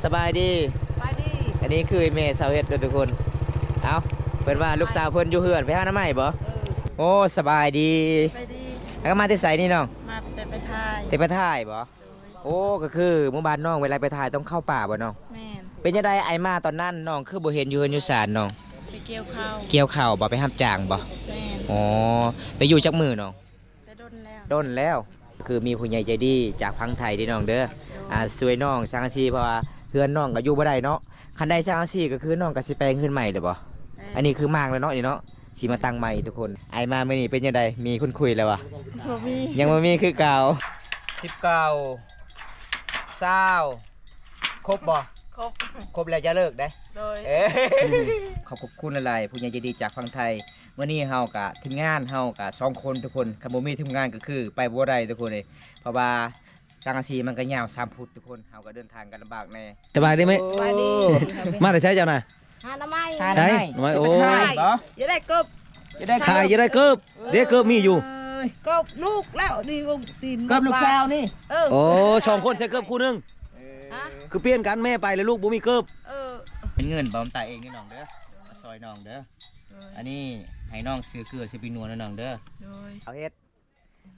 ສະບາຍດີ. ສະບາຍດີ. ອັນນີ້ຄືແມ່ສາວເຮັດເດີທຸກຄົນ. ເອົ້າ ເພິ່ນວ່າລູກສາວເພິ່ນຢູ່ເຮືອນ ໄປຫາໜໍ່ໄມ້ບໍ່? ເອີ. ໂອ້ ສະບາຍດີ. ສະບາຍດີ. ແລ້ວກໍມາແຕ່ໃສນີ້ນ້ອງ? ມາແຕ່ໄປຖ່າຍ. ແຕ່ໄປຖ່າຍບໍ່? ໂດຍ. ໂອ້ ກໍຄືໝູ່ບ້ານນ້ອງເວລາໄປຖ່າຍຕ້ອງເຂົ້າປ່າບໍ່ນ້ອງ? ແມ່ນ. ເປັນຈັ່ງໃດອ້າຍມາຕອນນັ້ນ ນ້ອງຄືບໍ່ເຫັນຢູ່ເຮືອນຢູ່ຊານນ້ອງ? ໄປກ່ຽວເຂົ້າ. ກ່ຽວເຂົ້າບໍ່? ໄປຮັບຈ້າງບໍ່? ແມ່ນ. ອໍ ໄປຢູ່ຈັກມື້ນ້ອງ? ແຕ່ດົນແລ້ວ. ດົນແລ້ວ. ຄືມີຜູ້ໃຫຍ່ໃຈດີຈາກຝັ່ງໄທເດີນ້ອງເດີ ໂດຍ ອ່າ ຊ່ວຍນ້ອງສັງກະສີ ເພາະວ່າເຮືອນນ້ອງກໍຢູ່ບໍ່ໄດ້ເນາະ. ຄັນໄດ້ສັງກະສີກໍຄືນ້ອງກໍຊິແປງເຮືອນໃໝ່ເລີຍບໍ່? ແມ່ນ. ອັນນີ້ຄືມ້າງແລ້ວເນາະນີ້ເນາະ ຊິມາຕັ້ງໃໝ່ທຸກຄົນ. ອ້າຍມາມື້ນີ້ເປັນຈັ່ງໃດ? ມີຄົນຄຸຍແລ້ວຫວາ? ບໍ່ມີ. ຍັງບໍ່ມີຄືເກົ່າ. ສິບເກົ້າ ຊາວ ຄົບບໍ່? ຄົບ. ຄົບແລ້ວຢ່າເລີກເດ້. ໂດຍ. ເອີ ຂອບ ຂອບຄຸນຫຼາຍໆ ຜູ້ໃຫຍ່ໃຈດີຈາກຝັ່ງໄທ. ມື້ນີ້ເຮົາກະ ທີມງານເຮົາກະສອງຄົນທຸກຄົນ ຄັນບໍ່ມີທີມງານກໍຄືໄປບໍ່ໄດ້ທຸກຄົນເອີຍ ເພາະວ່າສັງກະສີມັນກໍຍາວສາມຟຸດທຸກຄົນ ເຮົາກໍເດີນທາງກັນລຳບາກແດ່. ສະບາຍດີແມ່. ສະບາຍດີ. ມາແຕ່ໃສເຈົ້ານະ? ຫາໜໍ່ໄມ້. ໃສ? ໜໍ່ໄມ້. ໂອ້ ຈະໄດ້ເກີບ ຈະໄດ້ເກີບ. ເອີ ເດ້ເກີບມີຢູ່. ເກີບລູກແລ້ວນີ້ ເກີບລູກສາວນີ້. ເອີ. ໂອ້ ສອງຄົນໃສ່ເກີບຄູ່ໜຶ່ງ. ເອີ. ຄືປ່ຽນກັນ ແມ່ໄປແລ້ວລູກບໍ່ມີເກີບ. ເອີ. ເປັນເງິນບ່າວຕາເອງເດີນ້ອງເດີ ມາຊ່ອຍນ້ອງເດີ. ໂດຍ. ອັນນີ້ໃຫ້ນ້ອງຊື້ເກືອຊື້ແປ້ງນົວນຳນ້ອງເດີ. ໂດຍ. ເອົາເຮັດ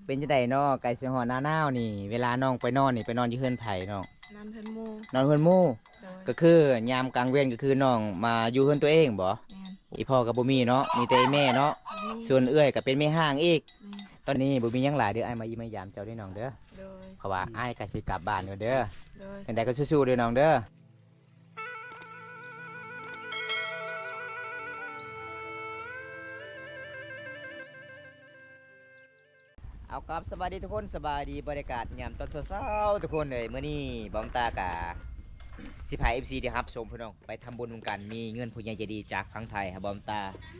ເປັນຈັ່ງໃດເນາະ ໃກ້ຊິຮອດໜ້າໜາວນີ້ ເວລານ້ອງໄປນອນນີ້ ໄປນອນຢູ່ເຮືອນໃຜນ້ອງ? ນອນເຮືອນໝູ່. ນອນເຮືອນໝູ່. ໂດຍ. ກໍຄືຍາມກາງເວັນກໍຄືນ້ອງມາຢູ່ເຮືອນຕົວເອງບໍ່? ແມ່ນ. ອີ່ພໍ່ກໍບໍ່ມີເນາະ ມີແຕ່ອີ່ແມ່ເນາະ. ບໍ່ມີ. ສ່ວນເອື້ອຍກໍເປັນແມ່ຮ້າງອີກ. ແມ່ນ. ຕອນນີ້ບໍ່ມີຫຍັງຫຼາຍເດີ ອ້າຍມາຢ້ຽມມາຢາມເຈົ້າເດີນ້ອງເດີ. ໂດຍ. ເພາະວ່າອ້າຍກໍຊິກັບບ້ານກ່ອນເດີ. ໂດຍ. ຈັ່ງໃດກໍສູ້ໆເດີນ້ອງເດີ. ເອົາ ກັບສະບາຍດີທຸກຄົນ ສະບາຍດີ ບັນຍາກາດຍາມຕອນເຊົ້າໆ ທຸກຄົນເອີຍ. ມື້ນີ້ບ່າວຕາກະຊິພາເອັຟຊີໄດ້ຮັບຊົມພີ່ນ້ອງ ໄປທຳບຸນນຳກັນ ມີເງິນຜູ້ໃຫຍ່ໃຈດີຈາກຝັ່ງໄທ ໃຫ້ບ່າວຕາ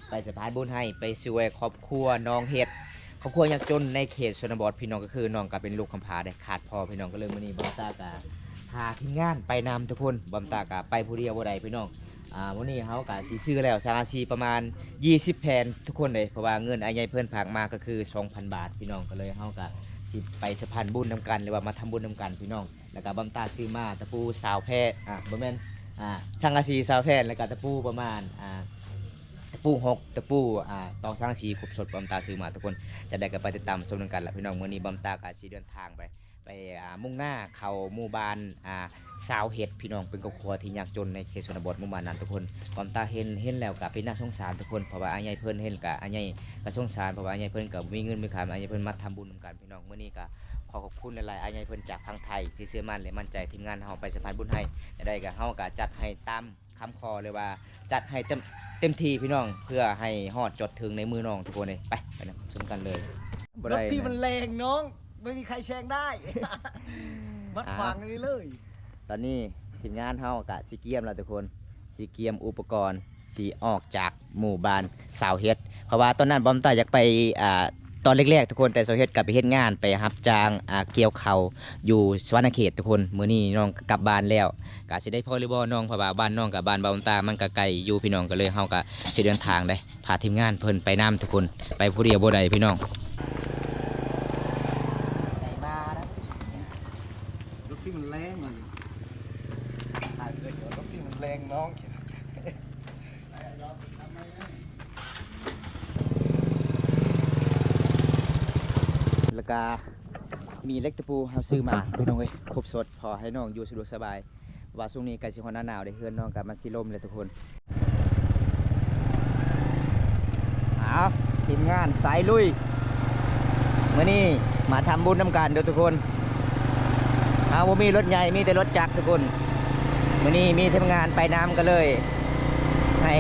ໄປສະພານບຸນໃຫ້ ໄປຊ່ວຍຄອບຄົວນ້ອງເຮັດ ຄອບຄົວຍາກຈົນໃນເຂດຊົນນະບົດພີ່ນ້ອງ ກໍຄືນ້ອງກໍເປັນລູກກຳພ້າເດ້ ຂາດພໍ່ພີ່ນ້ອງ ກໍເລີຍມື້ນີ້ບ່າວຕາກະພາທີມງານໄປນຳທຸກຄົນ ບ່າວຕາກະໄປຜູ້ດຽວບໍ່ໄດ້ພີ່ນ້ອງ. ອ່າ ມື້ນີ້ເຮົາກະຊິຊື້ແລ້ວສັງກະສີປະມານຊາວແຜ່ນທຸກຄົນເລີຍ ເພາະວ່າເງິນອ້າຍໃຫຍ່ເພິ່ນຝາກມາກໍຄືສອງພັນບາດພີ່ນ້ອງ ກໍເລີຍເຮົາກະຊິໄປສະພານບຸນນຳກັນ ຫຼືວ່າມາທຳບຸນນຳກັນພີ່ນ້ອງ. ແລ້ວກະບ່າວຕາຊື້ມາຕະປູຊາວແຜ່ນ ອ່າ ບໍ່ແມ່ນ ອ່າ ສັງກະສີຊາວແຜ່ນ ແລ້ວກະຕະປູປະມານ ອ່າ ຕະປູຫົກ ຕະປູ ອ່າ ຕອກສັງກະສີຄົບສົດ ບ່າວຕາຊື້ມາທຸກຄົນ. ຈັ່ງໃດກໍໄປຕິດຕາມຊົມນຳກັນລະພີ່ນ້ອງ ມື້ນີ້ບ່າວຕາກະຊິເດີນທາງໄປ ໄປ ອ່າ ມຸ່ງໜ້າເຂົ້າໝູ່ບ້ານ ອ່າ ຊາວເຮັດພີ່ນ້ອງ ເປັນຄອບຄົວທີ່ຍາກຈົນໃນເຂດຊົນນະບົດໝູ່ບ້ານນັ້ນທຸກຄົນ. ບ່າວຕາເຫັນ ເຫັນແລ້ວກໍເປັນໜ້າສົງສານທຸກຄົນ ເພາະວ່າອ້າຍໃຫຍ່ເພິ່ນເຫັນກໍ ອ້າຍໃຫຍ່ກໍສົງສານ ເພາະວ່າອ້າຍໃຫຍ່ເພິ່ນກໍບໍ່ມີເງິນມີຄຳ ອ້າຍໃຫຍ່ເພິ່ນມາທຳບຸນນຳກັນພີ່ນ້ອງ. ມື້ນີ້ກໍຂໍຂອບຄຸນຫຼາຍໆ ອ້າຍໃຫຍ່ເພິ່ນຈາກຝັ່ງໄທ ທີ່ເຊື່ອໝັ້ນ ແລະ ໝັ້ນໃຈທີມງານເຮົາໄປສະພານບຸນໃຫ້. ຈັ່ງໃດກໍເຮົາກໍຈັດໃຫ້ຕາມ ຄຳຂໍເລີຍວ່າຈັດໃຫ້ເຕັມ ເຕັມທີ່ພີ່ນ້ອງ ເພື່ອໃຫ້ຮອດຈົດເຖິງໃນມືນ້ອງທຸກຄົນເລີຍ. ໄປ ໄປນຳຊົມກັນເລີຍ. ບໍ່ໄດ້ ລົດພີ່ມັນແລງນ້ອງ ໄມ່ມີໃຄແຊງໄດ້ ມັດຂວາງອັນນີ້ເລີຍ. ຕອນນີ້ທີມງານເຮົາກະຊິກຽມແລ້ວທຸກຄົນ ຊິກຽມອຸປະກອນ ຊິອອກຈາກໝູ່ບ້ານຊາວເຮັດ ເພາະວ່າຕອນນັ້ນບ່າວຕາຢາກໄປ ອ່າ ຕອນແລກໆທຸກຄົນ ແຕ່ຊາວເຮັດກໍໄປເຮັດງານ ໄປຮັບຈ້າງ ອ່າ ກ່ຽວເຂົ້າຢູ່ສະຫວັນນະເຂດທຸກຄົນ. ມື້ນີ້ນ້ອງກໍກັບບ້ານແລ້ວ ກະຊິໄດ້ພໍຫຼືບໍ່ນ້ອງ ເພາະວ່າບ້ານນ້ອງກັບບ້ານບ່າວຕາມັນກະໄກຢູ່ພີ່ນ້ອງ ກໍເລີຍເຮົາກະຊິເດີນທາງໄດ້ ພາທີມງານເພິ່ນໄປນຳທຸກຄົນ ໄປຜູ້ດຽວບໍ່ໄດ້ພີ່ນ້ອງ. ລົດພີ່ມັນແລງ ລົດພີ່ມັນແລງນ້ອງ. ແລ້ວກະມີເຫຼັກຕະປູເຮົາຊື້ມາພີ່ນ້ອງເອີຍ ຄົບສົດ ພໍໃຫ້ນ້ອງຢູ່ສະດວກສະບາຍ ວ່າຊ່ວງນີ້ໃກ້ຊິຮອດໜ້າໜາວເດ້ ເຮືອນນ້ອງກໍມັນຊິລົ້ມແລ້ວທຸກຄົນ. ເອົາ ທີມງານສາຍລຸຍ ມື້ນີ້ມາທຳບຸນນຳກັນເດີທຸກຄົນ. ເຮົາບໍ່ມີລົດໃຫຍ່ ມີແຕ່ລົດຈັກທຸກຄົນ. ມື້ນີ້ມີທີມງານໄປນຳ ກໍເລີຍໃຫ້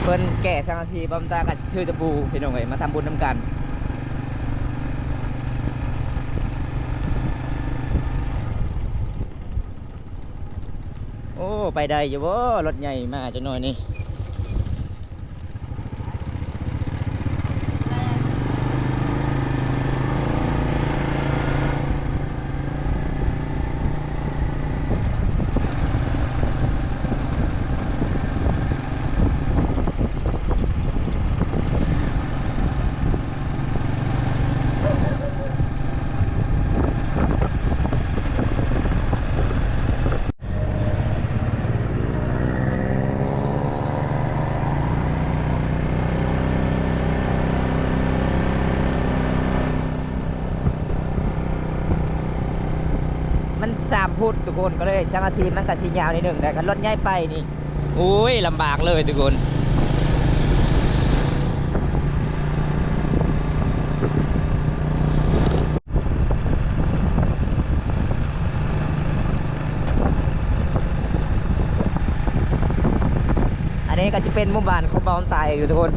ເພິ່ນແກ່ສັງກະສີ ບ່າວຕາກໍຖືຕະປູພີ່ນ້ອງເອີຍ ມາທຳບຸນນຳກັນ. ໂອ້ ໄປໄດ້ຢູ່ບໍ່? ລົດໃຫຍ່ມາຈັກໜ້ອຍນີ້. ໂ ຄົນກໍເລີຍ ສັງກະສີມັນກໍຊິຍາວໜ້ອຍໜຶ່ງ ແຕ່ຄັນລົດໃຫຍ່ໄປນີ້ ໂອ້ຍ ລຳບາກເລີຍທຸກຄົນ. ອັນນີ້ກໍຈະເປັນໝູ່ບ້ານຂອງບ່າວຕາເອງທຸກຄົນ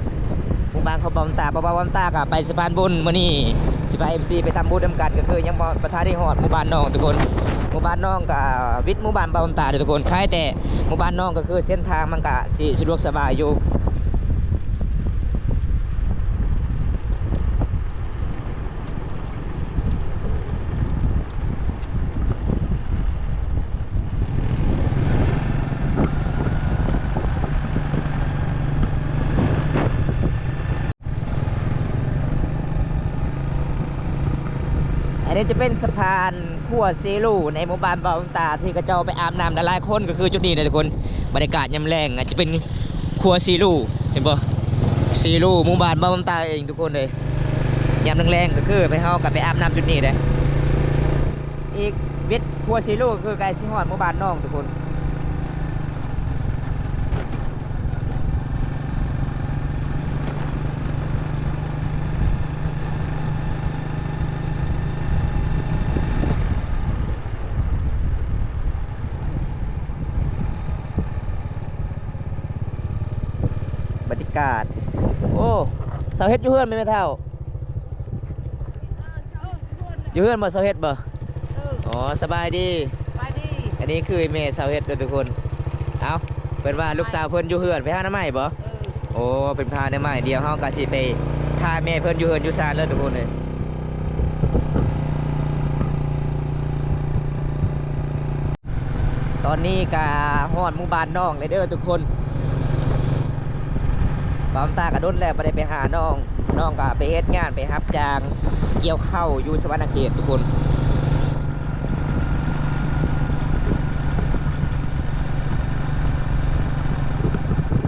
ໝູ່ບ້ານຂອງບ່າວຕາ ເພາະວ່າບ່າວຕາກໍໄປສະພານບຸນ ມື້ນີ້ຊິພາເອັຟຊີໄປທຳບຸນນຳກັນ ກໍຄືຍັງບໍ່ ບໍ່ທັນໄດ້ຮອດໝູ່ບ້ານນ້ອງທຸກຄົນ. ໝູ່ບ້ານນ້ອງກໍວິດໝູ່ບ້ານບ່າວຕາເດີທຸກຄົນ ຄ້າຍແຕ່ໝູ່ບ້ານນ້ອງ ກໍຄືເສັ້ນທາງມັນກໍຊິສະດວກສະບາຍຢູ່. ອັນນີ້ຈະເປັນສະພານຂົວເຊໂລ ໃນໝູ່ບ້ານບ່າວຕາ ທີ່ເຂົາເຈົ້າໄປອາບນ້ຳຫຼາຍໆຄົນ ກໍຄືຈຸດນີ້ເດ້ທຸກຄົນ. ບັນຍາກາດຍາມແລງອາດຈະເປັນຂົວເຊໂລ ເຫັນບໍ່? ເຊໂລ ໝູ່ບ້ານບ່າວຕາເອງທຸກຄົນເອີຍ. ຍາມແລງໆກໍຄືໄປ ເຮົາກໍໄປອາບນ້ຳຈຸດນີ້ເດ້. ອີກເວັດຂົວເຊໂລ ກໍຄືໃກ້ຊິຮອດໝູ່ບ້ານນ້ອງທຸກຄົນ. ບັນຍາກາດ ໂອ້ ເຊົາເຮັດຢູ່ເຮືອນແມ່ນບໍ່ເຖົ້າ? ຢູ່ເຮືອນບໍ່ ເຊົາເຮັດບໍ່? ອໍ ສະບາຍດີ ສະບາຍດີ. ອັນນີ້ຄືແມ່ເຊົາເຮັດເດີທຸກຄົນ. ເອົ້າ ເພິ່ນວ່າລູກສາວເພິ່ນຢູ່ເຮືອນ ໄປຫາໜໍ່ໄມ້ບໍ່? ໂອ້ ເພິ່ນພາໜໍ່ໄມ້. ດຽວເຮົາກໍຊິໄປຖ້າແມ່ເພິ່ນຢູ່ເຮືອນຢູ່ຊານເດີທຸກຄົນເອີຍ. ຕອນນີ້ກະຮອດໝູ່ບ້ານນ້ອງແລ້ວເດີທຸກຄົນ. ບ່າວຕາກະດົນແລ້ວບໍ່ໄດ້ໄປຫານ້ອງ ນ້ອງກະໄປເຮັດງານ ໄປຮັບຈ້າງກ່ຽວເຂົ້າຢູ່ສະຫວັນນະເຂດທຸກຄົນ.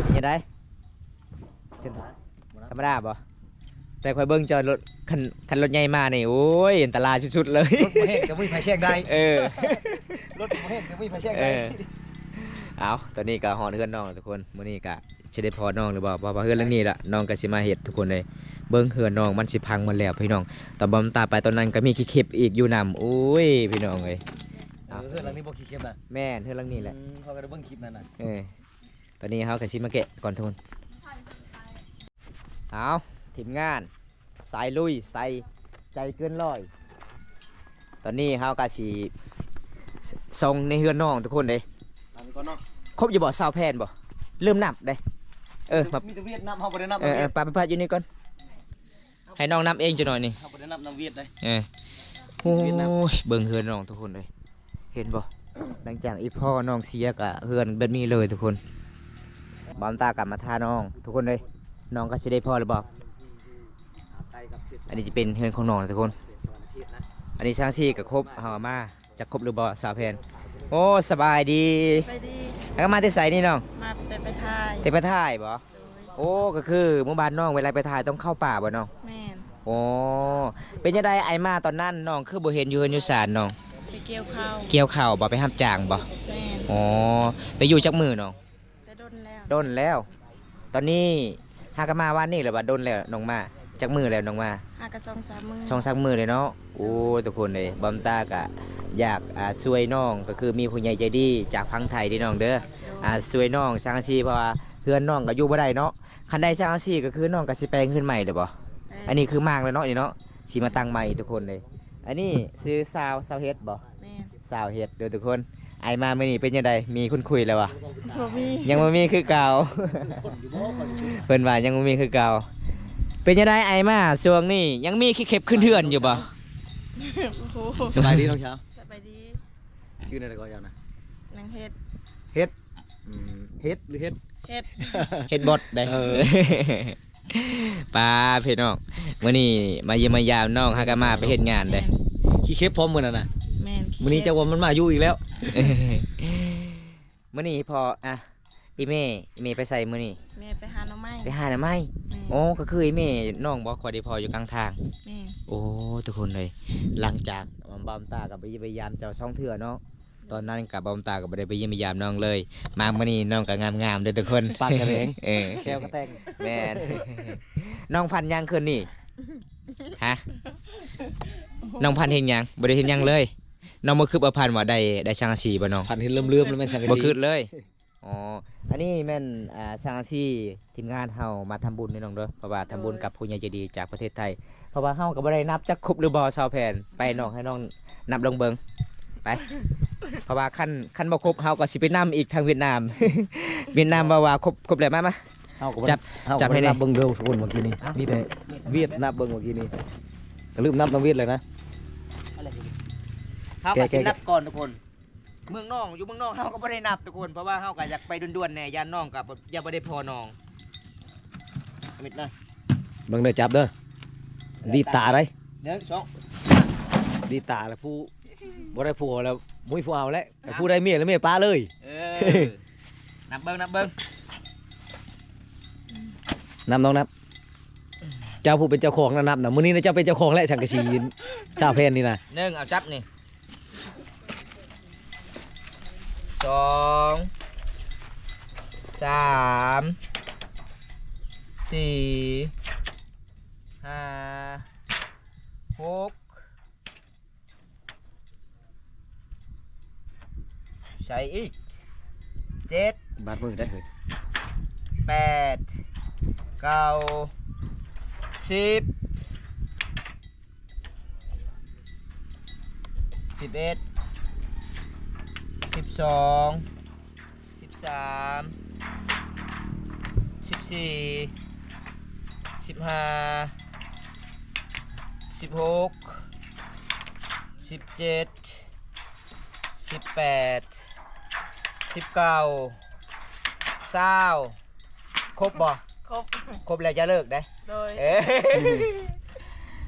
ເປັນຈັ່ງໃດ? ທຳມະດາບໍ່? ແຕ່ຂ້ອຍເບິ່ງຈອດລົດ ຄັນ ຄັນລົດໃຫຍ່ມານີ້ ໂອ້ຍ ອັນຕະລາຍສຸດໆເລີຍ. ລົດບໍ່ແຮງກໍບໍ່ມີໃຜແຊງໄດ້. ເອີ ລົດບໍ່ແຮງກໍບໍ່ມີໃຜແຊງໄດ້. ເອີ ເອົາ ຕອນນີ້ກໍຮອດເຮືອນນ້ອງແລ້ວທຸກຄົນ. ມື້ນີ້ກໍຊິໄດ້ພໍ້ນ້ອງຫຼືບໍ່? ເພາະວ່າເຮືອນຫຼັງນີ້ລະ ນ້ອງກໍຊິມາເຮັດທຸກຄົນເອີຍ. ເບິ່ງເຮືອນນ້ອງມັນຊິພັງໝົດແລ້ວພີ່ນ້ອງ. ຕອນບ່າວຕາໄປຕອນນັ້ນກໍມີຂີ້ເຂັບອີກຢູ່ນຳ. ໂອ້ຍ ພີ່ນ້ອງເອີຍ. ເອີ ເຮືອນຫຼັງນີ້ບໍ່ຂີ້ເຂັບນະ? ແມ່ນ ເຮືອນຫຼັງນີ້ແຫຼະ. ອືມ ເຮົາກໍໄດ້ເບິ່ງຄລິບນັ້ນນະ. ເອີ. ຕອນນີ້ເຮົາກໍຊິມາແກະກ່ອນທຸກຄົນ. ເອົາ ທີມງານສາຍລຸຍ ໃສ່ໃຈເກີນຮ້ອຍ. ຕອນນີ້ເຮົາກໍຊິສົ່ງໃນເຮືອນນ້ອງທຸກຄົນເດ້. ເອົານີ້ກ່ອນເນາະ. ຄົບຢູ່ບໍ່? ຊາວແຜ່ນບໍ່? ລືມນັບເດ້. ເອີ ມີແຕ່ວຽດນຳ ເຮົາບໍ່ໄດ້ນັບ. ເອີ ເອີ ໄປໆ ຢູ່ນີ້ກ່ອນ. ໃຫ້ນ້ອງນັບເອງຈັກໜ້ອຍນີ້. ເຮົາບໍ່ໄດ້ນັບນຳຫວຽດເດ້. ເອີ ໂອ້ຍ ເບິ່ງເຮືອນນ້ອງທຸກຄົນເອີຍ ເຫັນບໍ່? ຫຼັງຈາກອີ່ພໍ່ນ້ອງເສຍກະເຮືອນແບບນີ້ເລີຍທຸກຄົນ. ບ່າວຕາກັບມາຖ້ານ້ອງທຸກຄົນເອີຍ. ນ້ອງກໍຊິໄດ້ພໍ້ແລ້ວບໍ່? ອັນນີ້ຈະເປັນເຮືອນຂອງນ້ອງນະທຸກຄົນ. ອັນນີ້ຊ່າງຊີກະຄົບ ເຮົາເອົາມາ ຈັກຄົບຫຼືບໍ່ສາວແຜ່ນ? ໂອ້ ສະບາຍດີ. ສະບາຍດີ. ແລ້ວກໍມາແຕ່ໃສນີ້ນ້ອງ? ມາແຕ່ປາຍທາຍ. ແຕ່ປາຍທາຍບໍ່? ໂດຍ. ໂອ້ ກໍຄືໝູ່ບ້ານນ້ອງເວລາໄປຖ່າຍຕ້ອງເຂົ້າປ່າບໍ່ນ້ອງ? ແມ່ນ. ໂອ້ ເປັນຈັ່ງໃດອ້າຍມາຕອນນັ້ນ ນ້ອງຄືບໍ່ເຫັນຢູ່ເຮືອນຢູ່ຊານນ້ອງ? ໄປກ່ຽວເຂົ້າ. ກ່ຽວເຂົ້າບໍ່? ໄປຮັບຈ້າງບໍ່? ແມ່ນ. ໂອ້ ໄປຢູ່ຈັກມື້ນ້ອງ? ແຕ່ດົນແລ້ວ. ດົນແລ້ວ. ຕອນນີ້ຫາກໍມາວານນີ້ແລ້ວວ່າ ດົນແລ້ວນ້ອງມາ? ຈັກມື້ແລ້ວນ້ອງມາ? ຫາກໍສອງສາມມື້. ສອງສາມມື້ເລີຍເນາະ. ໂອ້ ທຸກຄົນເອີຍ ບ່າວຕາກະຢາກ ອ່າ ຊ່ວຍນ້ອງ ກໍຄືມີຜູ້ໃຫຍ່ໃຈດີຈາກຝັ່ງໄທເດີນ້ອງເດີ. ໂດຍ. ອ່າ ຊ່ວຍນ້ອງສັງກະສີ ເພາະວ່າເຮືອນນ້ອງກໍຢູ່ບໍ່ໄດ້ເນາະ. ຄັນໄດ້ສັງກະສີກໍຄືນ້ອງກໍຊິແປງເຮືອນໃໝ່ເລີຍບໍ່? ແປງ. ອັນນີ້ຄືໝາກແລ້ວເນາະ ນີ້ເນາະ ຊິມາຕັ້ງໃໝ່ທຸກຄົນເລີຍ. ອັນນີ້ຊື່ສາວ ສາວເຮັດບໍ່? ແມ່ນ. ສາວເຮັດເດີທຸກຄົນ. ອ້າຍມາມື້ນີ້ເປັນຈັ່ງໃດ? ມີຄົນຄຸຍແລ້ວຫວາ? ບໍ່ມີ. ຍັງບໍ່ມີຄືເກົ່າ. ເພິ່ນວ່າຍັງບໍ່ມີຄືເກົ່າ. ເປັນຈັ່ງໃດອ້າຍມາຊ່ວງນີ້ ຍັງມີຂີ້ເຂັບຂຶ້ນເຮືອນຢູ່ບໍ່? ໂອ້ໂຫ. ສະບາຍດີນ້ອງສາວ. ສະບາຍດີ. ຊື່ແນວໃດກໍເຈົ້ານະ? ນາງເຮັດ. ເຮັດ. ອືມ ເຮັດຫຼືເຮັດ? ເຮັດ. ເຮັດບົດໄດ໋. ເອີ ປ້າພີ່ນ້ອງ ມື້ນີ້ມາຢ້ຽມມາຢາມນ້ອງ ຫາກໍມາໄປເຮັດງານເດ້. ແມ່ນ. ຂີ້ເຂັບພ້ອມມື້ນັ້ນນະ. ແມ່ນ. ມື້ນີ້ຈັກວ່າມັນມາຢູ່ອີກແລ້ວ. ມື້ນີ້ພໍ້ ອ່ະ ອີ່ແມ່ ອີ່ແມ່ໄປໃສມື້ນີ້? ແມ່ໄປຫາໜໍ່ໄມ້. ໄປຫາໜໍ່ໄມ້. ແມ່ນ. ໂອ້ ກໍຄືອີ່ແມ່ນ້ອງບໍ່ຄ່ອຍໄດ້ພໍ້ຢູ່ກາງທາງ. ແມ່ນ. ໂອ້ ທຸກຄົນເອີຍ ຫຼັງຈາກບ່າວຕາກໍໄປຢ້ຽມໄປຢາມເຈົ້າສອງເທື່ອເນາະ. ຕອນນັ້ນກະບ່າວຕາກໍບໍ່ໄດ້ໄປຢ້ຽມໄປຢາມນ້ອງເລີຍ. ມາມື້ນີ້ນ້ອງກໍງາມໆເດີທຸກຄົນ. ປາກກະແດງ ເອີ ແຂ້ວກະແຕ່ງ. ແມ່ນ. ນ້ອງຝັນຫຍັງຄືນນີ້? ຮະ? ນ້ອງຝັນເຫັນຫຍັງ? ບໍ່ໄດ້ເຫັນຫຍັງເລີຍ. ນ້ອງບໍ່ຄຶດວ່າຝັນວ່າໄດ້ ໄດ້ສັງກະສີບໍ່ນ້ອງ? ຝັນເຫັນເຫຼືອມໆ ແລ້ວແມ່ນສັງກະສີ. ບໍ່ຄຶດເລີຍ. ອໍ ອັນນີ້ແມ່ນ ອ່າ ສັງກະສີ ທີມງານເຮົາມາທຳບຸນເດີນ້ອງເດີ ເພາະວ່າທຳບຸນກັບຜູ້ໃຫຍ່ໃຈດີຈາກປະເທດໄທ. ເພາະວ່າເຮົາກໍບໍ່ໄດ້ນັບຈັກຄົບຫຼືບໍ່ ຊາວແຜ່ນ. ໄປນ້ອງ ໃຫ້ນ້ອງນັບລົງເບິ່ງ ໄປ. ເພາະວ່າຄັນ ຄັນບໍ່ຄົບ ເຮົາກໍຊິໄປນຳອີກທາງຫວຽດນາມ. ຫວຽດນາມເວົ້າວ່າຄົບ ຄົບແລ້ວ. ມາ ມາ ເຮົາກໍບໍ່ ຈັບ ເຮົາກໍ ຈັບໃຫ້ແດ່ ບໍ່ໄດ້ນັບເບິ່ງເດີທຸກຄົນ. ເມື່ອກີ້ນີ້ ຮະ? ມີແຕ່ຫວຽດນັບເບິ່ງເມື່ອກີ້ນີ້. ກໍລືມນັບນຳຫວຽດແລ້ວນະ. ເຮົາກໍຊິ ແກະ ແກະ ນັບກ່ອນທຸກຄົນ. ເມືອງນອກ ຢູ່ເມືອງນອກເຮົາກໍບໍ່ໄດ້ນັບທຸກຄົນ ເພາະວ່າເຮົາກໍຢາກໄປດ່ວນໆແດ່ ຢ້ານນ້ອງກໍບໍ່ ຢ້ານບໍ່ໄດ້ພໍ້ນ້ອງ. ມິດນະ ເບິ່ງເດີ ຈັບເດີ ດີດຕາໄດ໋. ໜຶ່ງ ສອງ ດີດຕາແລ້ວ ຜູ້ບໍ່ໄດ້ຜົວແລ້ວ ບໍ່ມີຜູ້ເອົາແລ້ວ. ນັບ ຜູ້ໄດ້ເມຍແລ້ວ ເມຍປະເລີຍ. ເອີ ນັບເບິ່ງ ນັບເບິ່ງ ນັບນ້ອງນັບ. ເຈົ້າຜູ້ເປັນເຈົ້າຂອງນະ ນັບນະ. ມື້ນີ້ນະ ເຈົ້າເປັນເຈົ້າຂອງແລ້ວ ສັງກະສີຊາວແຜ່ນນີ້ນະ. ໜຶ່ງ ເອົາຈັບນີ້ ສອງ ສາມ ສີ່ ຫ້າ ຫົກ ໃສ່ອີກ ເຈັດ ບາດມືໄດ້ເຮີ້ຍ ແປດ ເກົ້າ ສິບ ສິບເອັດ ສິບສອງ ສິບສາມ ສິບສີ່ ສິບຫ້າ ສິບຫົກ ສິບເຈັດ ສິບແປດ ສິບເກົ້າ ຊາວ. ຄົບບໍ່? ຄົບ ຄົບແລ້ວຢ່າເລີກເດ້. ໂດຍ ເອີ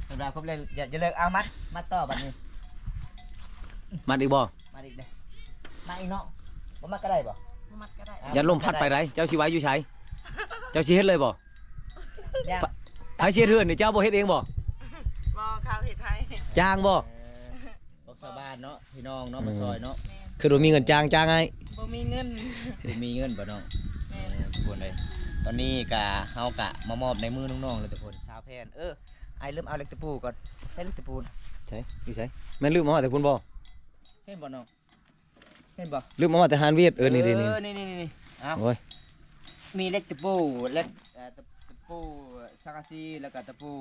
ສຳລັບຄົບແລ້ວຢ່າ ຢ່າເລີກ. ເອົາ ມັດ ມັດຕໍ່ບັດນີ້. ມັດອີກບໍ່? ມັດອີກເດ້. ມັດອີກເນາະ. ບໍ່ມັດກໍໄດ້ບໍ່? ບໍ່ມັດກໍໄດ້. ຢ່າລົມພັດໄປໄດ໋. ເຈົ້າຊິໄວ້ຢູ່ໃສ? ເຈົ້າຊິເຮັດເລີຍບໍ່? ຢ່າ ໃຜຊິເຮັດເຮືອນນີ້? ເຈົ້າບໍ່ເຮັດເອງບໍ່? ບໍ່ ເຂົາເຮັດໃຫ້. ຈ້າງບໍ່? ເອີ ພວກຊາວບ້ານເນາະ ພີ່ນ້ອງເນາະ ອືມ ມາຊ່ອຍເນາະ. ແມ່ນ ຄືບໍ່ມີເງິນຈ້າງ ຈ້າງໃຫ້. ບໍ່ມີເງິນ ບໍ່ມີເງິນບໍ່ນ້ອງ? ແມ່ນ ເອີ ທຸກຄົນເອີຍ ຕອນນີ້ກະ ເຮົາກະມາມອບໃນມືນ້ອງໆແລ້ວທຸກຄົນ. ຊາວແຜ່ນ ເອີ ອ້າຍລືມເອົາເຫຼັກຕະປູກ່ອນ. ໃຊ້ເຫຼັກຕະປູນະ? ໃສ? ຢູ່ໃສ? ແມ່ນລືມເອົາມາແຕ່ພຸ້ນບໍ່? ເຫັນບໍ່ນ້ອງ? ເຫັນບໍ່? ລືມເອົາມາແຕ່ຮ້ານຫວຽດ. ເອີ ນີ້ໆໆ ເອີ ນີ້ໆໆ ເອົາ ໂອ້ຍ ມີເຫຼັກຕະປູ ເຫຼັກ ເອີ ຕະ ຕະປູສັງກະສີ ແລ້ວກະຕະປູ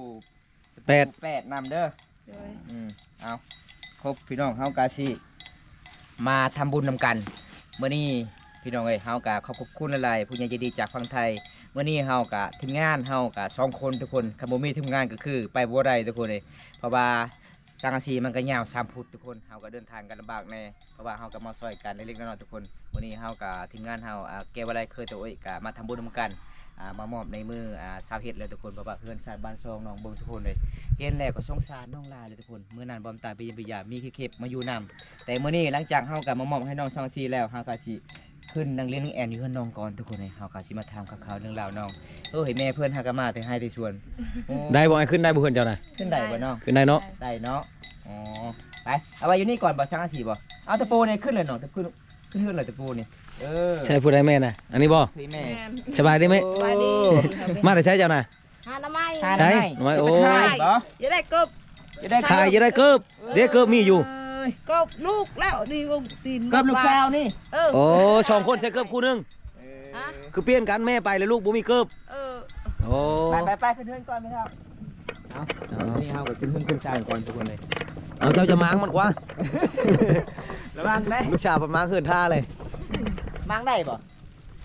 ແປດ ຕະປູແປດນຳເດີ. ໂດຍ ອືມ ເອົາ ຄົບ ພີ່ນ້ອງ ເຮົາກະຊິມາທຳບຸນນຳກັນມື້ນີ້ ພີ່ນ້ອງເອີຍ. ເຮົາກະຂອບ ຂອບຄຸນຫຼາຍໆ ຜູ້ໃຫຍ່ໃຈດີຈາກຝັ່ງໄທ. ມື້ນີ້ເຮົາກະ ທີມງານເຮົາກະສອງຄົນທຸກຄົນ ຄັນບໍ່ມີທີມງານກໍຄືໄປບໍ່ໄດ້ທຸກຄົນເອີຍ ເພາະວ່າ ສັງກະສີມັນກໍຍາວສາມຟຸດທຸກຄົນ ເຮົາກໍເດີນທາງກັນລຳບາກແດ່ ເພາະວ່າເຮົາກໍມາຊ່ອຍກັນເລັກໆນ້ອຍໆທຸກຄົນ. ມື້ນີ້ເຮົາກໍ ທີມງານເຮົາ ອ່າ ແກ້ວາໄລ ເຄີຍໂຕເອຍ ກໍມາທຳບຸນນຳກັນ ອ່າ ມາມອບໃນມື້ ອ່າ ຊາວເຮັດເລີຍທຸກຄົນ ເພາະວ່າເຮືອນຊານບ້ານຊ່ອງນ້ອງເບິ່ງທຸກຄົນເລີຍ ເຫັນແລ້ວກໍສົງສານນ້ອງຫຼາຍເລີຍທຸກຄົນ. ມື້ນັ້ນບ່າວຕາໄປຢ້ຽມໄປຢາມ ມີແຂກມາຢູ່ນຳ ແຕ່ມື້ນີ້ຫຼັງຈາກເຮົາກໍມາມອບໃຫ້ນ້ອງສັງກະສີແລ້ວ ເຮົາກໍຊິ ຂຶ້ນນັ່ງຫຼິ້ນນັ່ງແອ່ນຢູ່ເຮືອນນ້ອງກ່ອນທຸກຄົນເອີຍ. ເຮົາກໍຊິມາຖາມຂ່າວໆເລື່ອງລາວນ້ອງ. ໂອ້ ເຫັນແມ່ເພິ່ນຫາກໍມາແຕ່ໄຮ່ແຕ່ສວນ. ໂອ້ ໄດ້ບໍ່? ອ້າຍ ຂຶ້ນໄດ້ບໍ່ເຮືອນເຈົ້ານະ? ຂຶ້ນໄດ້ບໍ່ນ້ອງ? ຂຶ້ນໄດ້ເນາະ? ໄດ້ເນາະ. ອໍ ໄປ ເອົາໄວ້ຢູ່ນີ້ກ່ອນບໍ່? ສັງກະສີບໍ່? ເອົາຕະປູນີ້ຂຶ້ນເລີຍນ້ອງ ຂຶ້ນ ຂຶ້ນເຮືອນເລີຍຕະປູນີ້. ເອີ ໃຊ່ຜູ້ໃດແມ່ນະ? ອັນນີ້ບໍ່? ແມ່ນ. ສະບາຍດີແມ່. ໂອ້ ສະບາຍດີ. ມາແຕ່ໃສເຈົ້ານະ? ຫາໜໍ່ໄມ້. ຫາໜໍ່ໄມ້. ໃສ? ໜໍ່ໄມ້. ໂອ້ ຊິໄປຂາຍບໍ່? ຢາກໄດ້ເກີບ. ຢາກໄດ້ຂາຍ ຂາຍ ຢາກໄດ້ເກີບ. ເດ້ ເກີບມີຢູ່. ເກີບລູກແລ້ວນີ້ ວົງຕີນ ເກີບລູກສາວນີ້. ເອີ ໂອ້ ສອງຄົນໃສ່ເກີບຄູ່ໜຶ່ງ. ເອີ ຮະ? ຄືປ່ຽນກັນ ແມ່ໄປແລ້ວລູກບໍ່ມີເກີບ. ເອີ ໂອ້ ໄປໆໆ ຂຶ້ນເຮືອນກ່ອນແມ່ເຖົ້າ. ເອົາ ເອົາ ນີ້ເຮົາກໍຂຶ້ນເຮືອນຂຶ້ນຊານກ່ອນທຸກຄົນເລີຍ. ເອົາ ເຈົ້າຈະມ້າງມັນກວ່າ ລະວັງເດ້ ລູກສາວເພິ່ນມ້າງເຮືອນທ່າເລີຍ. ມ້າງໄດ້ບໍ່?